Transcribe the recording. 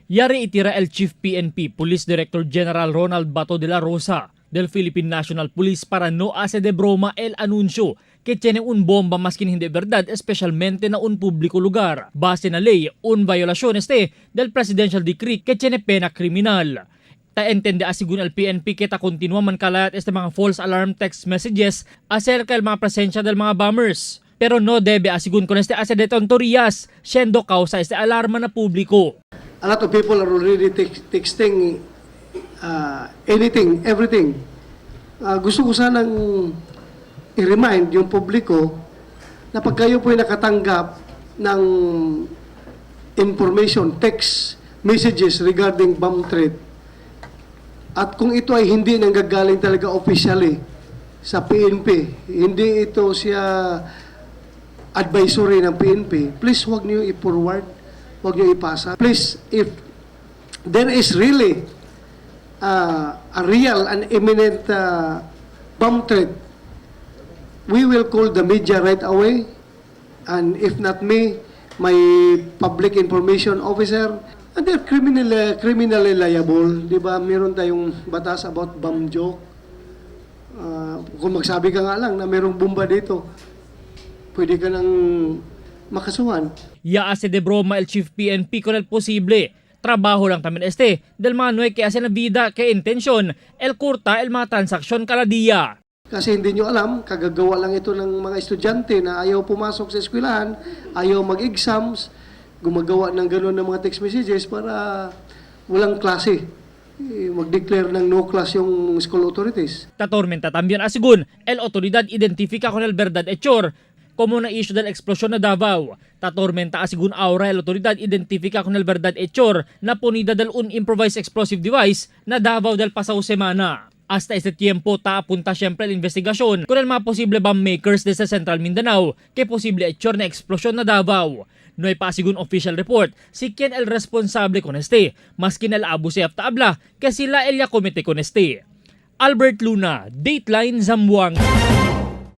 Yari itira el Chief PNP Police Director General Ronald Bato de la Rosa del Philippine National Police para no hace de broma el anuncio que tiene un bomba maskin hindi verdad, especialmente na un público lugar. Base na ley, un violación este del Presidential Decree que tiene pena criminal. Ta entende asigun el PNP que ta continua man kalayat este mga false alarm text messages acerca el mga presensya del mga bombers. Pero no debe asigun con este hace de tonterías, siendo causa este alarma na publiko. A lot of people are already texting anything, everything. Gusto ko sanang i-remind yung publiko na pag kayo po'y nakatanggap ng information, text messages regarding bomb threat, at kung ito ay hindi nanggagaling talaga officially sa PNP, hindi ito siya advisory ng PNP, please huwag niyo i-forward, huwag niyo ipasa. Please, if there is really a real and imminent bomb threat, we will call the media right away. And if not me, my public information officer, and they're criminally liable. Di ba? Meron tayong batas about bomb joke. Kung magsabi ka nga lang na merong bomba dito, pwede ka nang makasuhan. Ya hace de broma el Chief PNP con el posible. Trabajo lang también este del mga nue que hace na vida que intensyon el kurta el mga transaksyon kada dia. Kasi hindi nyo alam, kagagawa lang ito ng mga estudyante na ayaw pumasok sa eskwelahan, ayaw mag-exams, gumagawa ng gano'n ng mga text messages para walang klase. Eh, mag-declare ng no class yung school authorities. Tatormenta también asigun el autoridad identifica con el verdad hechor como na issue del explosión na Davao. Tatormenta asigun ahora el autoridad identifica con el verdad hechor na ponida del un improvised explosive device na Davao del pasado semana. Hasta este tiempo ta apunta siyempre la investigasyon con el mga posible bomb makers desde Central Mindanao que posible hechor na explosión na Davao. No hay pa sigun official report si quien el responsable con este, maskin el Abu Sayyaf ta habla que sila el ya comete con este. Albert Luna, Dateline Zamboanga.